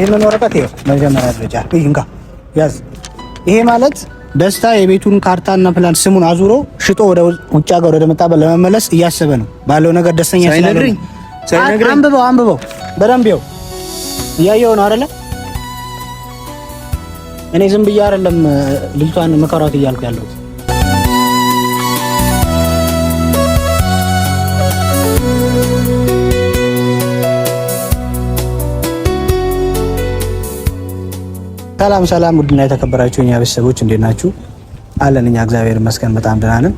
ይህንን ወረቀት ይኸው መጀመሪያ ደረጃ እንካ ያዝ። ይሄ ማለት ደስታ የቤቱን ካርታና ፕላን ስሙን አዙሮ ሽጦ ወደ ውጭ ሀገር ወደ መጣበት ለመመለስ እያሰበ ነው። ባለው ነገር ደስተኛ ስላልሆነ አንብበው፣ አንብበው በደንብ ይኸው እያየው ነው አይደለ? እኔ ዝም ብዬ አይደለም ልጅቷን ምከሯት እያልኩ ያለሁት። ሰላም ሰላም፣ ውድና የተከበራችሁ እኛ ቤተሰቦች እንዴት ናችሁ? አለን እኛ እግዚአብሔር ይመስገን በጣም ደህና ነን።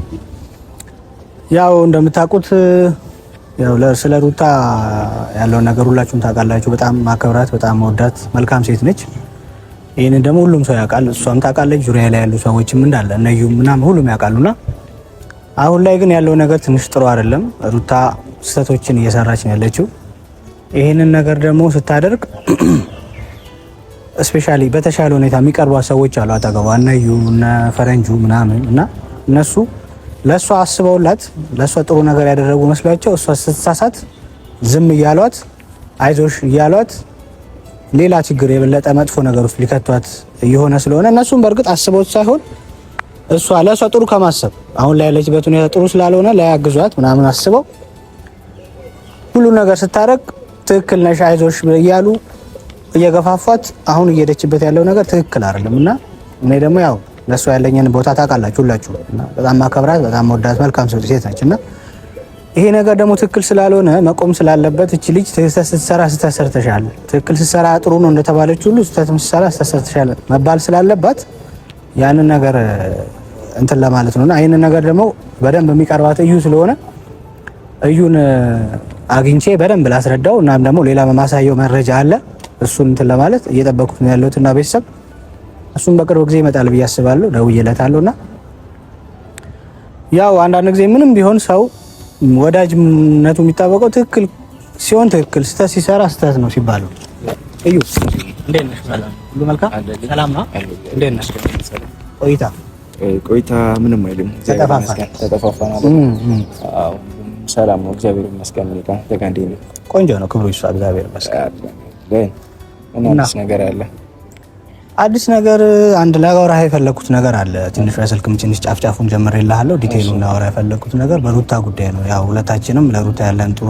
ያው እንደምታውቁት ያው ስለ ሩታ ያለውን ነገር ሁላችሁም ታውቃላችሁ። በጣም ማከብራት፣ በጣም መወዳት መልካም ሴት ነች። ይህንን ደግሞ ሁሉም ሰው ያውቃል፣ እሷም ታውቃለች፣ ዙሪያ ላይ ያሉ ሰዎችም እንዳለ እነዩ ምናምን ሁሉም ያውቃሉና አሁን ላይ ግን ያለው ነገር ትንሽ ጥሩ አይደለም። ሩታ ስህተቶችን እየሰራች ነው ያለችው። ይህንን ነገር ደግሞ ስታደርግ especially በተሻለ ሁኔታ የሚቀርቧት ሰዎች አሉ አጠገቧ እነ እዩ እነ ፈረንጁ ምናምን እና እነሱ ለእሷ አስበውላት ለእሷ ጥሩ ነገር ያደረጉ መስሏቸው እሷ ስትሳሳት ዝም እያሏት አይዞሽ እያሏት ሌላ ችግር የበለጠ መጥፎ ነገር ውስጥ ሊከቷት እየሆነ ስለሆነ እነሱም በእርግጥ አስበውት ሳይሆን እሷ ለእሷ ጥሩ ከማሰብ አሁን ላይ ያለችበት ሁኔታ ጥሩ ስላልሆነ ላያግዟት ምናምን አስበው ሁሉ ነገር ስታደርግ ትክክል ነሽ አይዞሽ እያሉ እየገፋፏት አሁን እየሄደችበት ያለው ነገር ትክክል አይደለም እና እኔ ደግሞ ያው ለእሷ ያለኝን ቦታ ታውቃላችሁ ሁላችሁ። በጣም ማከብራት በጣም መወዳት መልካም ሰው ሴት ነች እና ይሄ ነገር ደግሞ ትክክል ስላልሆነ መቆም ስላለበት እቺ ልጅ ስህተት ስትሰራ ስህተት ሰርተሻል፣ ትክክል ስትሰራ ጥሩ ነው እንደተባለች ሁሉ ስህተትም ስትሰራ ስህተት ሰርተሻል መባል ስላለባት ያንን ነገር እንትን ለማለት ነውና ይህንን ነገር ደግሞ በደንብ የሚቀርባት እዩ ስለሆነ እዩን አግኝቼ በደንብ ላስረዳው እናም ደግሞ ሌላ ማሳየው መረጃ አለ እሱን እንትን ለማለት እየጠበኩት ነው ያለሁት እና ቤተሰብ እሱን በቅርብ ጊዜ ይመጣል ብዬ አስባለሁ። ደውዬለታለሁ እና ያው አንዳንድ ጊዜ ምንም ቢሆን ሰው ወዳጅነቱ የሚታወቀው ትክክል ሲሆን ትክክል፣ ስህተት ሲሰራ ስህተት ነው ሲባል እዩ እንዴት ነሽ? ሁሉ መልካም ሰላም ነው? እንዴት ነሽ? ቆይታ ቆይታ ምንም አይልም። ተጠፋፋን። አዎ ሰላም ነው፣ እግዚአብሔር ይመስገን። ቆንጆ ነው፣ ክብሩ ይስፋ፣ እግዚአብሔር ይመስገን። አዲስ ነገር አለ? አዲስ ነገር አንድ ላወራህ የፈለኩት ነገር አለ። ትንሽ በስልክም ትንሽ ጫፍ ጫፉን ጀምሬልሃለሁ። detail ኡን ላወራህ የፈለኩት ነገር በሩታ ጉዳይ ነው። ያው ሁለታችንም ለሩታ ያለን ጥሩ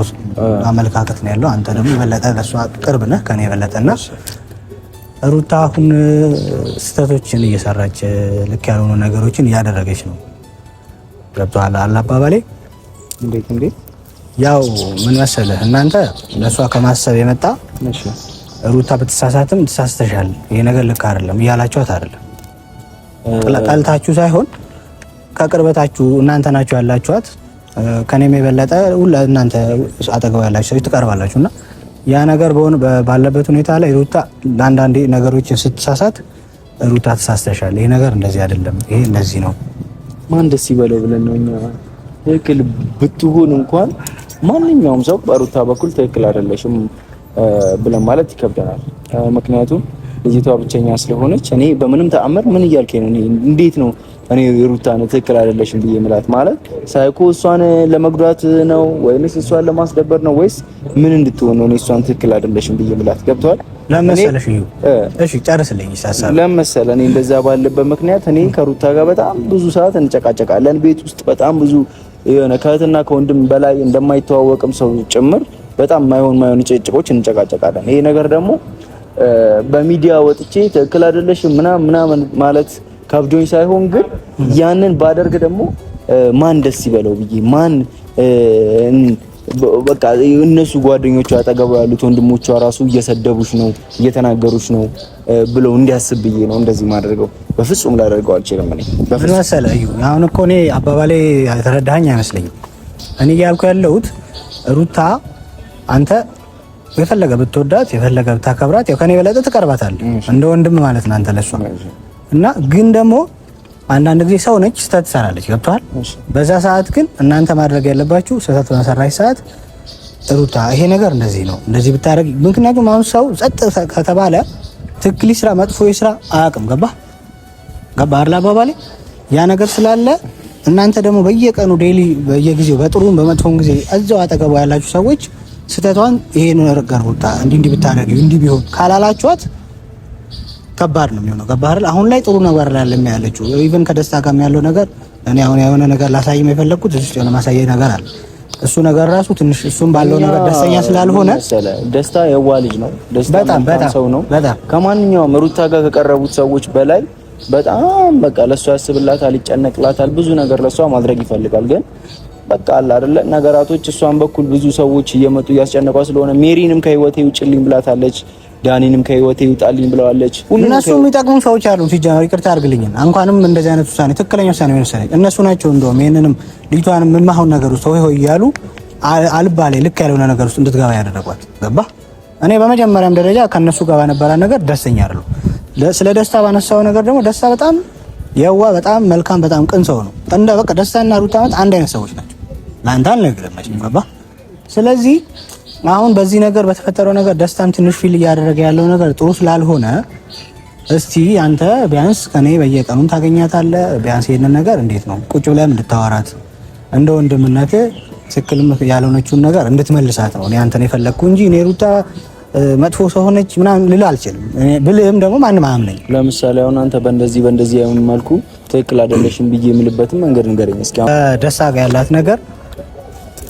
አመለካከት ነው ያለው። አንተ ደግሞ የበለጠ ለእሷ ቅርብ ነህ ከኔ የበለጠና ሩታ አሁን ስህተቶችን እየሰራች ልክ ያልሆኑ ነገሮችን እያደረገች ነው። ገብቶሃል አባባሌ? እንዴት እንዴት? ያው ምን መሰለህ እናንተ ለእሷ ከማሰብ የመጣ ሩታ ብትሳሳትም ትሳስተሻል፣ ይሄ ነገር ልክ አይደለም እያላችኋት አይደለም። ጠልታችሁ ሳይሆን ከቅርበታችሁ እናንተ ናችሁ ያላችኋት፣ ከኔም የበለጠ ሁላ እናንተ አጠገባ ያላችሁ ሰዎች ትቀርባላችሁ እና ያ ነገር በሆነ ባለበት ሁኔታ ላይ ሩታ ለአንዳንዴ ነገሮችን ስትሳሳት ሩታ ትሳስተሻል፣ ይሄ ነገር እንደዚህ አይደለም፣ ይሄ እንደዚህ ነው፣ ማን ደስ ይበለው ብለን ነው እኛ ትክክል ብትሆን እንኳን ማንኛውም ሰው በሩታ በኩል ትክክል አይደለሽም ብለን ማለት ይከብደናል። ምክንያቱም ልጅቷ ብቸኛ ስለሆነች እኔ በምንም ተአምር ምን እያልከኝ ነው? እንዴት ነው እኔ ሩታን ትክክል አይደለሽም ብዬ ምላት? ማለት ሳይኮ እሷን ለመጉዳት ነው ወይንስ እሷን ለማስደበር ነው ወይስ ምን እንድትሆን ነው? እኔ እሷን ትክክል አይደለሽም ብዬ ምላት? ገብቶሃል? ለመሰለሽ እዩ፣ እሺ ጨርስልኝ ሀሳብ። ለመሰለ እኔ እንደዛ ባለበት ምክንያት እኔ ከሩታ ጋር በጣም ብዙ ሰዓት እንጨቃጨቃለን ቤት ውስጥ በጣም ብዙ የሆነ ከእህትና ከወንድም በላይ እንደማይተዋወቅም ሰው ጭምር በጣም ማይሆን ማይሆን ጭቅጭቆች እንጨቃጨቃለን። ይሄ ነገር ደግሞ በሚዲያ ወጥቼ ትክክል አይደለሽም ምናምን ምናምን ማለት ከብዶኝ ሳይሆን ግን ያንን ባደርግ ደግሞ ማን ደስ ይበለው ብዬ ማን በቃ እነሱ ጓደኞቿ አጠገቧ ያሉት ወንድሞቿ ራሱ እየሰደቡሽ ነው እየተናገሩሽ ነው ብለው እንዲያስብ ብዬ ነው እንደዚህ ማድረገው። በፍጹም ላደርገው አልችልም። እኔ በፍጹም መሰለህ እዩ፣ አሁን እኮ እኔ አባባሌ የተረዳኸኝ አይመስለኝም። እኔ እያልኩ ያለሁት ሩታ አንተ የፈለገ ብትወዳት የፈለገ ብታከብራት ያው ከኔ የበለጠ ትቀርባታለህ እንደ ወንድም ማለት ነው አንተ ለሷ እና ግን ደግሞ አንዳንድ ጊዜ ሰው ነች፣ ስህተት ትሰራለች። ገብቶሃል? በዛ ሰዓት ግን እናንተ ማድረግ ያለባችሁ ስህተት በሰራች ሰዓት ሩታ ይሄ ነገር እንደዚህ ነው እንደዚህ ብታደርግ፣ ምክንያቱም አሁን ሰው ጸጥ ከተባለ ትክክል ይስራ መጥፎ ይስራ አያውቅም። ገባ ገባ አይደል አባባሌ? ያ ነገር ስላለ እናንተ ደግሞ በየቀኑ daily በየጊዜው በጥሩም በመጥፎም ጊዜ እዛው አጠገቧ ያላችሁ ሰዎች ስህተቷን ይሄን ነገር ሩታ እንዲህ እንዲህ ብታደርጊው እንዲህ ቢሆን ካላላችኋት ከባድ ነው የሚሆነው። ገባህ አይደል? አሁን ላይ ጥሩ ነገር ላይ ያለችው even ከደስታ ጋር ያለው ነገር እኔ አሁን የሆነ ነገር ላሳይም የፈለግኩት እዚህ ውስጥ የሆነ ማሳየኝ ነገር አለ። እሱ ነገር ራሱ ትንሽ እሱም ባለው ነገር ደስተኛ ስላልሆነ ደስታ የዋ ልጅ ነው። ደስታ በጣም በጣም ሰው ነው። በጣም ከማንኛውም ሩታ ጋር ከቀረቡት ሰዎች በላይ በጣም በቃ ለሷ ያስብላታል፣ ይጨነቅላታል፣ ብዙ ነገር ለሷ ማድረግ ይፈልጋል። ግን በቃ አለ አይደለ ነገራቶች እሷን በኩል ብዙ ሰዎች እየመጡ እያስጨነቋ ስለሆነ ሜሪንም ከህይወቴ ውጭልኝ ብላታለች። ዳኒንም ከህይወቴ ይውጣልኝ ብለዋለች። እነሱ የሚጠቅሙ ሰዎች አሉ። ሲጀመር ይቅርታ አድርግልኝን እንኳንም እንደዚህ አይነት ውሳኔ ትክክለኛ ውሳኔ መሰለኝ እነሱ ናቸው። እንደውም ይሄንንም ልጅቷንም የማይሆን ነገር ውስጥ ሆይ ሆይ እያሉ አልባሌ ልክ ያልሆነ ነገር ውስጥ እንድትገባ ያደረጓት። ገባ? እኔ በመጀመሪያም ደረጃ ከነሱ ጋር በነበረ ነገር ደስተኛ አይደለሁም። ስለ ደስታ ባነሳው ነገር ደግሞ ደስታ በጣም የዋ በጣም መልካም በጣም ቅን ሰው ነው። እንደ በቃ ደስታና ሩታ ማለት አንድ አይነት ሰዎች ናቸው። ለአንተ አልነግርህም መቼም ገባ? ስለዚህ አሁን በዚህ ነገር በተፈጠረው ነገር ደስታም ትንሽ feel እያደረገ ያለው ነገር ጥሩ ስላልሆነ እስቲ አንተ ቢያንስ ከኔ በየቀኑም ታገኛታለህ። ቢያንስ ይሄንን ነገር እንዴት ነው ቁጭ ብለህ እንድታወራት እንደ ወንድምነት ትክክልም ያልሆነችውን ነገር እንድትመልሳት ነው እኔ አንተን የፈለግኩ እንጂ እኔ ሩታ መጥፎ ሰው ሆነች ምናምን ልል አልችልም። ብልህም ደግሞ ማንም አያምነኝ። ለምሳሌ አሁን አንተ በእንደዚህ በእንደዚህ አይሆን መልኩ ትክክል አይደለሽም ብዬ የምልበትን መንገድ ንገረኝ እስኪ። ደስታ ጋር ያላት ነገር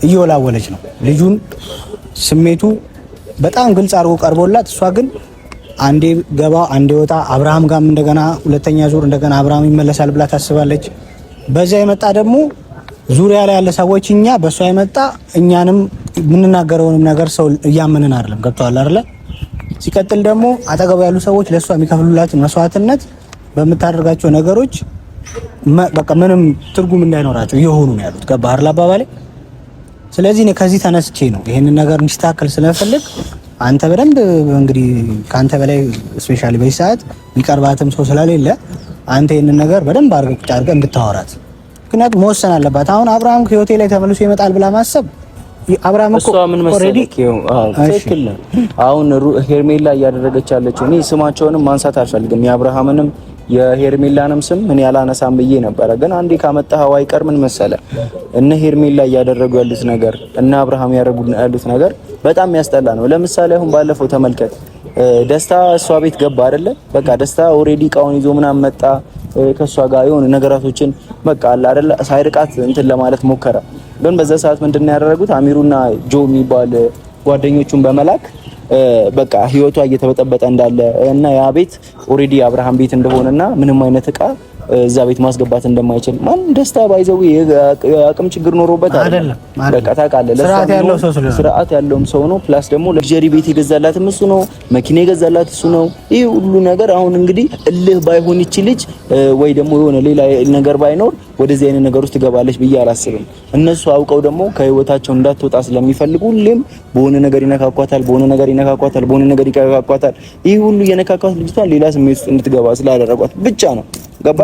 እየወላወለች ነው። ልጁን ስሜቱ በጣም ግልጽ አድርጎ ቀርቦላት፣ እሷ ግን አንዴ ገባ አንዴ ወጣ፣ አብርሃም ጋርም እንደገና ሁለተኛ ዙር እንደገና አብርሃም ይመለሳል ብላ ታስባለች። በዚያ የመጣ ደግሞ ዙሪያ ላይ ያለ ሰዎች እኛ በእሷ የመጣ እኛንም የምንናገረውንም ነገር ሰው እያመንን አይደለም። ገብተዋል አይደለ? ሲቀጥል ደግሞ አጠገቡ ያሉ ሰዎች ለእሷ የሚከፍሉላትን መስዋዕትነት በምታደርጋቸው ነገሮች በቃ ምንም ትርጉም እንዳይኖራቸው እየሆኑ ነው ያሉት። ገባህ አይደል አባባሌ? ስለዚህ እኔ ከዚህ ተነስቼ ነው ይሄንን ነገር እንዲስተካከል ስለምፈልግ አንተ በደንብ እንግዲህ ከአንተ በላይ specially በዚህ ሰዓት የሚቀርባትም ሰው ስለሌለ አንተ ይሄንን ነገር በደንብ አድርገህ ቁጭ አድርገህ እንድታወራት፣ ምክንያቱም መወሰን አለባት። አሁን አብርሃም ህይወቴ ላይ ተመልሶ ይመጣል ብላ ማሰብ አብርሃም እኮ ምን መሰለህ፣ ትክክል ነው። አሁን ሄርሜላ እያደረገች ያለችው እኔ ስማቸውንም ማንሳት አልፈልግም የአብርሃምንም የሄርሜላንም ስም እኔ አላነሳም ብዬ ነበረ። ግን አንዴ ካመጣኸው አይቀር ምን መሰለ እነ ሄርሜላ እያደረጉ ያሉት ነገር እነ አብርሃም ያደረጉ ያሉት ነገር በጣም የሚያስጠላ ነው። ለምሳሌ አሁን ባለፈው ተመልከት፣ ደስታ እሷ ቤት ገባ አይደለ? በቃ ደስታ already እቃውን ይዞ ምናምን መጣ። ከእሷ ጋር የሆነ ነገራቶችን በቃ አለ አይደለ? ሳይርቃት እንትን ለማለት ሞከረ። ግን በዛ ሰዓት ምንድነው ያደረጉት? አሚሩና ጆ የሚባል ጓደኞቹን በመላክ በቃ ህይወቷ እየተበጠበጠ እንዳለ እና ያ ቤት already አብርሃም ቤት እንደሆነና ምንም አይነት እቃ እዛ ቤት ማስገባት እንደማይችል ማን ደስታ ባይዘው የአቅም ችግር ኖሮበት አይደለም። በቃ ታውቃለህ፣ ስርዓት ያለውም ሰው ነው። plus ደግሞ luxury ቤት የገዛላትም እሱ ነው። መኪና የገዛላት እሱ ነው። ይህ ሁሉ ነገር አሁን እንግዲህ እልህ ባይሆን ይቺ ልጅ ወይ ደግሞ የሆነ ሌላ ነገር ባይኖር ወደዚህ አይነት ነገር ውስጥ ትገባለች ብዬ አላስብም። እነሱ አውቀው ደግሞ ከህይወታቸው እንዳትወጣ ስለሚፈልጉ ሁሌም በሆነ ነገር ይነካኳታል፣ በሆነ ነገር ይነካኳታል፣ በሆነ ነገር ይነካኳታል። ይህ ሁሉ እየነካኳት ልጅቷን ሌላ ስሜት ውስጥ እንድትገባ ስላደረጓት ብቻ ነው። ገባ?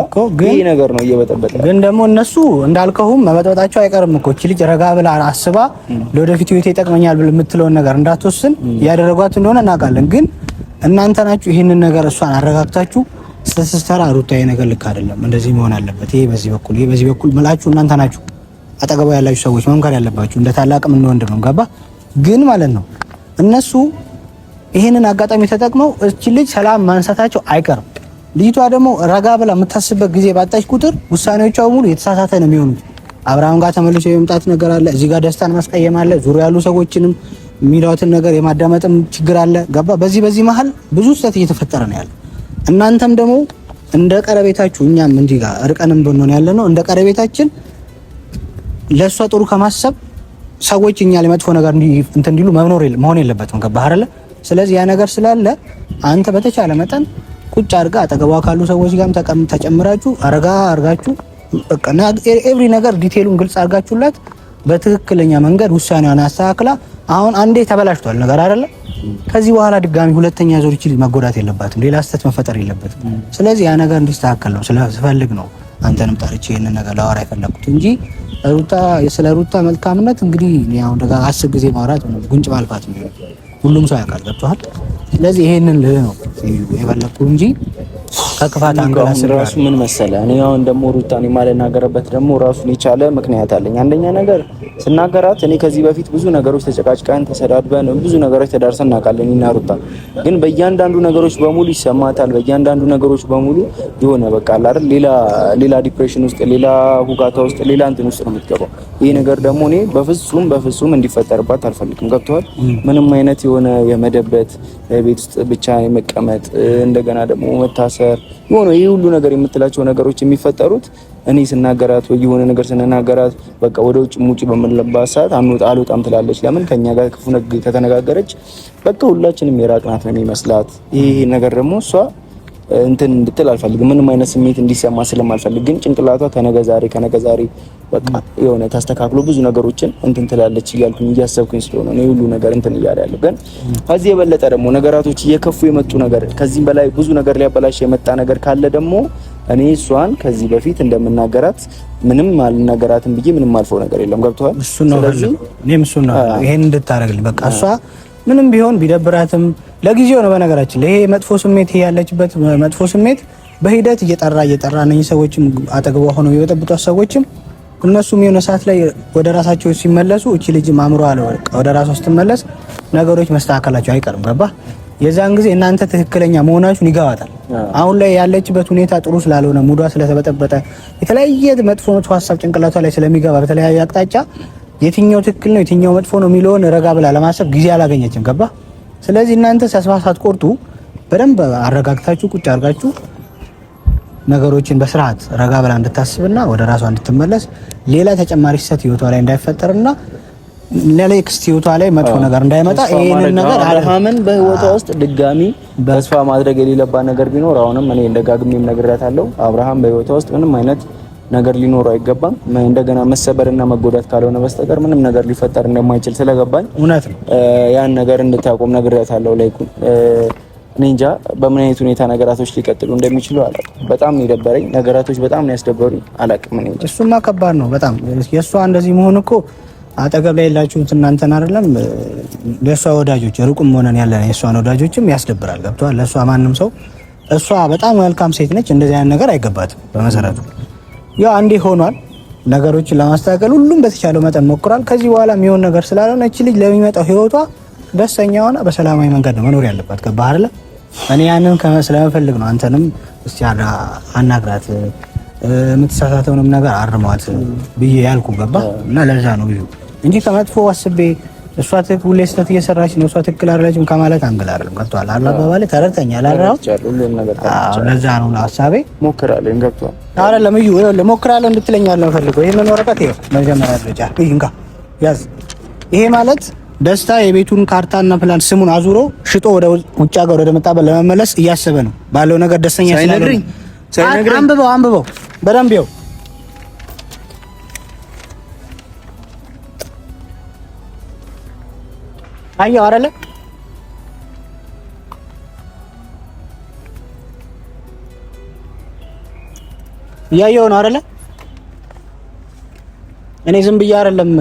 ይህ ነገር ነው እየበጠበጠ። ግን ደግሞ እነሱ እንዳልከውም መበጥበጣቸው አይቀርም እኮ እቺ ልጅ ረጋ ብላ አስባ ለወደፊት ህይወቴ ይጠቅመኛል ብላ የምትለውን ነገር እንዳትወስን እያደረጓት እንደሆነ እናውቃለን። ግን እናንተ ናችሁ ይህንን ነገር እሷን አረጋግታችሁ ስትሰራ ሩታ ይሄ ነገር ልክ አይደለም፣ እንደዚህ መሆን አለበት፣ ይሄ በዚህ በኩል ይሄ በዚህ በኩል ምላችሁ እናንተ ናችሁ አጠገቧ ያላችሁ ሰዎች መምከር ያለባችሁ እንደ ታላቅም እንደ ወንድምም። ገባ? ግን ማለት ነው እነሱ ይሄንን አጋጣሚ ተጠቅመው እቺ ልጅ ሰላም ማንሳታቸው አይቀርም። ልጅቷ ደግሞ ረጋ ብላ የምታስብበት ጊዜ ባጣች ቁጥር ውሳኔዎቿ በሙሉ የተሳሳተ ነው የሚሆኑት። አብርሃም ጋር ተመልሶ የመምጣት ነገር አለ፣ እዚህ ጋር ደስታን ማስቀየም አለ፣ ዙሪያ ያሉ ሰዎችንም የሚሏትን ነገር የማዳመጥም ችግር አለ። ገባ? በዚህ በዚህ መሀል ብዙ ስህተት እየተፈጠረ ነው ያለው። እናንተም ደግሞ እንደ ቀረቤታችሁ እኛም እንዲህ ጋር እርቀንም ብንሆን ያለ ነው እንደ ቀረቤታችን ለእሷ ጥሩ ከማሰብ ሰዎች እኛ ላይ መጥፎ ነገር እንትን እንዲሉ መኖር መሆን የለበትም። ገባህ አይደለ? ስለዚህ ያ ነገር ስላለ አንተ በተቻለ መጠን ቁጭ አድርጋ አጠገቧ ካሉ ሰዎች ጋርም ተጨምራችሁ አረጋ አርጋችሁ በቃ every ነገር detail ኡን ግልጽ አርጋችሁላት በትክክለኛ መንገድ ውሳኔዋን አስተካክላ። አሁን አንዴ ተበላሽቷል ነገር አይደለ? ከዚህ በኋላ ድጋሚ ሁለተኛ ዙር ይችል መጎዳት የለባትም፣ ሌላ ስህተት መፈጠር የለበትም። ስለዚህ ያ ነገር እንዲስተካከል ነው ስለስፈልግ ነው አንተንም ጠርቼ ይሄንን ነገር ላወራ የፈለኩት እንጂ ሩታ ስለ ሩታ መልካምነት እንግዲህ አሁን ደጋ 10 ጊዜ ማውራት ጉንጭ ማልፋት ነው፣ ሁሉም ሰው ያውቃል። ገብቶሃል? ስለዚህ ይሄንን ልህ ነው የፈለኩት እንጂ ከክፋት angle አስቤ ራሱ ምን መሰለ፣ እኔ አሁን ደግሞ ሩታን የማልናገርበት ደግሞ ራሱን የቻለ ምክንያት አለኝ። አንደኛ ነገር ስናገራት እኔ ከዚህ በፊት ብዙ ነገሮች ተጨቃጭቀን ተሰዳድበን ብዙ ነገሮች ተዳርሰን እናውቃለን። እኔና ሩታ ግን በእያንዳንዱ ነገሮች በሙሉ ይሰማታል። በእያንዳንዱ ነገሮች በሙሉ የሆነ በቃ አለ አይደል ሌላ ሌላ depression ውስጥ፣ ሌላ ሁካታ ውስጥ፣ ሌላ እንትን ውስጥ ነው የምትገባው። ይሄ ነገር ደግሞ እኔ በፍጹም በፍጹም እንዲፈጠርባት አልፈልግም። ገብቶሃል? ምንም አይነት የሆነ የመደበት ቤት ውስጥ ብቻ የመቀመጥ እንደገና ደግሞ መታሰር የሆነ ይህ ሁሉ ነገር የምትላቸው ነገሮች የሚፈጠሩት እኔ ስናገራት ወይ የሆነ ነገር ስንናገራት በቃ ወደ ውጭ ሙጭ በምንለባት ሰዓት አልወጣም ትላለች። ለምን ከኛ ጋር ክፉ ከተነጋገረች በቃ ሁላችንም የራቅናት ነው የሚመስላት። ይሄ ነገር ደግሞ እሷ እንትን እንድትል አልፈልግም። ምንም አይነት ስሜት እንዲሰማ ስለማልፈልግ፣ ግን ጭንቅላቷ ከነገ ዛሬ ከነገ ዛሬ በቃ የሆነ ተስተካክሎ ብዙ ነገሮችን እንትን ትላለች እያልኩኝ እያሰብኩኝ ስለሆነ ነው ሁሉ ነገር እንትን እያለ ያለው። ግን ከዚህ የበለጠ ደግሞ ነገራቶች እየከፉ የመጡ ነገር ከዚህም በላይ ብዙ ነገር ሊያበላሽ የመጣ ነገር ካለ ደግሞ እኔ እሷን ከዚህ በፊት እንደምናገራት ምንም አልናገራትም ብዬ ምንም አልፈው ነገር የለም። ገብቶሃል? እሱን ነው እኔም እሱን ነው ይሄን እንድታረግልኝ በቃ እሷ ምንም ቢሆን ቢደብራትም ለጊዜው ነው። በነገራችን ላይ ይሄ መጥፎ ስሜት ይሄ ያለችበት መጥፎ ስሜት በሂደት እየጠራ እየጠራ እነኚህ ሰዎችም አጠገቧ ሆነው የበጠብጧት ሰዎችም እነሱም የሆነ ሰዓት ላይ ወደ ራሳቸው ሲመለሱ እቺ ልጅ አእምሮ አለ ወደ ራሷ ስትመለስ ነገሮች መስተካከላቸው አይቀርም። ገባ? የዛን ጊዜ እናንተ ትክክለኛ መሆናችሁን ይገባታል። አሁን ላይ ያለችበት ሁኔታ ጥሩ ስላልሆነ ሙዷ ስለተበጠበጠ የተለያየ መጥፎ መጥፎ ሀሳብ ጭንቅላቷ ላይ ስለሚገባ በተለያየ አቅጣጫ የትኛው ትክክል ነው የትኛው መጥፎ ነው የሚለውን ረጋ ብላ ለማሰብ ጊዜ አላገኘችም። ገባ? ስለዚህ እናንተ ተስፋ ሳትቆርጡ በደንብ አረጋግታችሁ ቁጭ አድርጋችሁ ነገሮችን በስርዓት ረጋ ብላ እንድታስብና ወደ ራሷ እንድትመለስ ሌላ ተጨማሪ ስህተት ህይወቷ ላይ እንዳይፈጠርና ለ next ህይወቷ ላይ መጥፎ ነገር እንዳይመጣ ይሄንን ነገር አብርሃምን በህይወቷ ውስጥ ድጋሚ ተስፋ ማድረግ የሌለባት ነገር ቢኖር አሁንም እኔ ደጋግሜም ነግሬያታለሁ። አብርሃም በህይወቷ ውስጥ ምንም አይነት ነገር ሊኖረው አይገባም። እንደገና መሰበርና መጎዳት ካልሆነ በስተቀር ምንም ነገር ሊፈጠር እንደማይችል ስለገባኝ እውነት ነው ያን ነገር እንድታቆም ነግሬያታለሁ። ላይኩን እኔ እንጃ በምን አይነት ሁኔታ ነገራቶች ሊቀጥሉ እንደሚችሉ አላውቅም። በጣም ነው የደበረኝ ነገራቶች፣ በጣም ነው ያስደበሩኝ። አላውቅም እኔ እንጃ። እሱማ ከባድ ነው በጣም የእሷ እንደዚህ መሆን እኮ አጠገብ ላይ ያላችሁት እናንተን አይደለም ለእሷ ወዳጆች ሩቅም ሆነን ያለን የእሷን ወዳጆችም ያስደብራል። ገብቶሃል? ለእሷ ማንም ሰው እሷ በጣም መልካም ሴት ነች። እንደዚህ አይነት ነገር አይገባትም በመሰረቱ ያው አንዴ ሆኗል። ነገሮችን ለማስተካከል ሁሉም በተቻለው መጠን ሞክሯል። ከዚህ በኋላ የሚሆን ነገር ስላልሆነ እቺ ልጅ ለሚመጣው ህይወቷ ደስተኛ ሆና በሰላማዊ መንገድ ነው መኖር ያለባት። ገባህ አይደለ? እኔ ያንን ስለምፈልግ ነው አንተንም እስቲ አናግራት፣ የምትሳሳተውንም ነገር አርሟት ብዬ ያልኩ ገባህ? እና ለዛ ነው ብዙ እንጂ ከመጥፎ አስቤ እሷ ትክክል ሁሌ ስህተት እየሰራች ነው እሷ ትክክል አይደለችም ከማለት angle አይደለም። ገብቶሃል? አባባሌ ተረድተኛል አይደል? ለዛ ነው ሀሳቤ። ሞክራለሁ። ገብቶሃል አይደለም? እዩ ይኸውልህ፣ ሞክራለሁ እንድትለኝ አይደለም ፈልገው። ይሄንን ወረቀት ይኸው መጀመሪያ ደረጃ እዩ፣ እንካ ያዝ። ይሄ ማለት ደስታ የቤቱን ካርታና ፕላን ስሙን አዙሮ ሽጦ ወደ ውጭ ሀገር ወደ መጣበት ለመመለስ እያሰበ ነው ባለው ነገር ደስተኛ ስላልሆነ አንብበው፣ አንብበው በደንብ ይኸው አየው አይደለ? እያየው ነው አይደለ? እኔ ዝም ብዬ አይደለም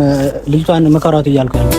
ልጅቷን ምከሯት እያልኩ ያለው።